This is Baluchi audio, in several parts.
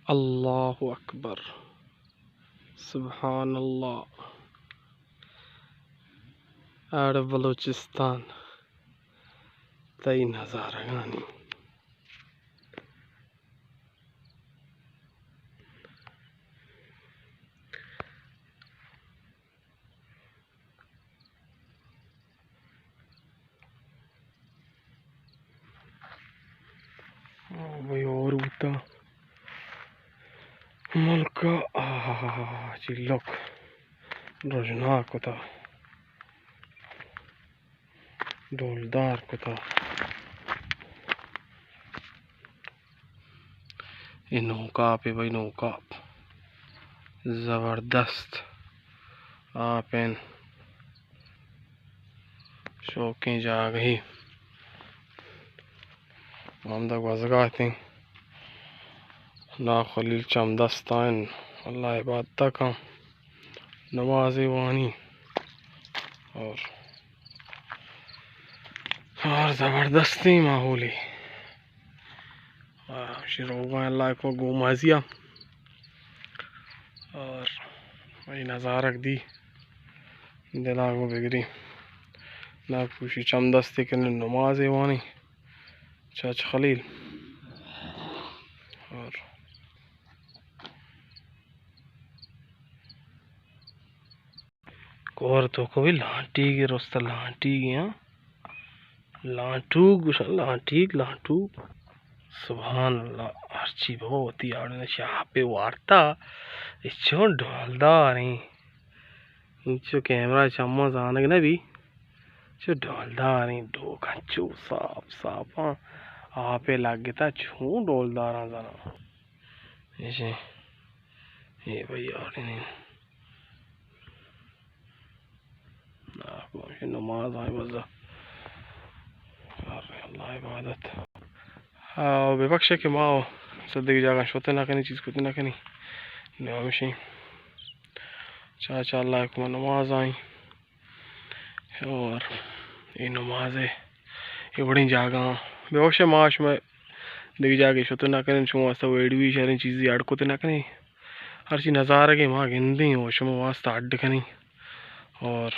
اللہ اکبر، سبحان اللہ، اڑ بلوچستان تئی نظارگانی۔ او بھئی، اور بوتا ملک ءَ، آہ، چلک رژناک کتا، ڈولدار کتا۔ اے نوک آپ ءَ بھئی، نوک آپ۔ زبردست آپ اِنت۔ شوکیں جاگہے۔ ہمدا گوزگا اتیں۔ نا خلیل چم دستا اِنت۔ اللہ عبادت کن۔ نمازے وانی۔ اور، اور زبردستیں ماحولے۔ آ، ہمشی روگاں اللہ کو گومازیا۔ اور اے نظارگ دی دلا گوں بگری۔ ناکوشی چم دستے کنے نمازے وانی۔ چاچ خلیل۔ اور کور تو کو بھی لانٹیگے رست، لانٹیگے، ہاں۔ لانٹوک گوشن، لانٹیگ، لانٹوک۔ سبحان اللہ، ہرچی بابا وتی آڑے شاپے وارتا، اچو ڈولداریں۔ انچو کیمرہ چماں زانگ نہ بی، چو ڈولداریں، ڈوک انچو صاف صافاں، آپے لگتا چون ڈولداراں زاناں۔ ایشی، اے بھئی آڑے نہیں۔ نماز آئے بزا۔ اللہ عبادت۔ آ، بے بخشے کہ ما صدق جاگہ شوتے نہ کنی، چیز کتے نہ کنی۔ نو ہمشی۔ چاچا اللہ کو نماز آئی۔ اور اے نماز ہے، اے وڑیں جاگہ۔ بے بخشے ما شما دگہ جاگہ شتو نہ کنیں، شما واسطہ ویڈیو شریں چیزی اڈ کتے نہ کنیں۔ ہرچی نظارگے ما گندیں و شما واسطہ اڈ کنیں اور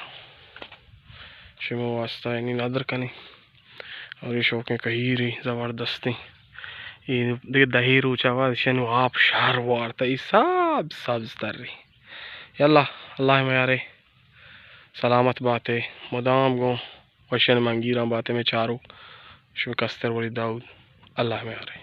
شما واسطہ یعنی ندر کنیں۔ اور اے شوکیں کہیرے زبردستیں۔ اے دگہ دہی روچا بعد شنو آپ شہر وارتا، اے سب سبز تر رہی۔ یلا، اللہ میارے۔ سلامت باتے، مدام گوں وشیں منگیراں باتے مئے چاروک۔ شمئے کستر ولی داؤد۔ اللہ میارے۔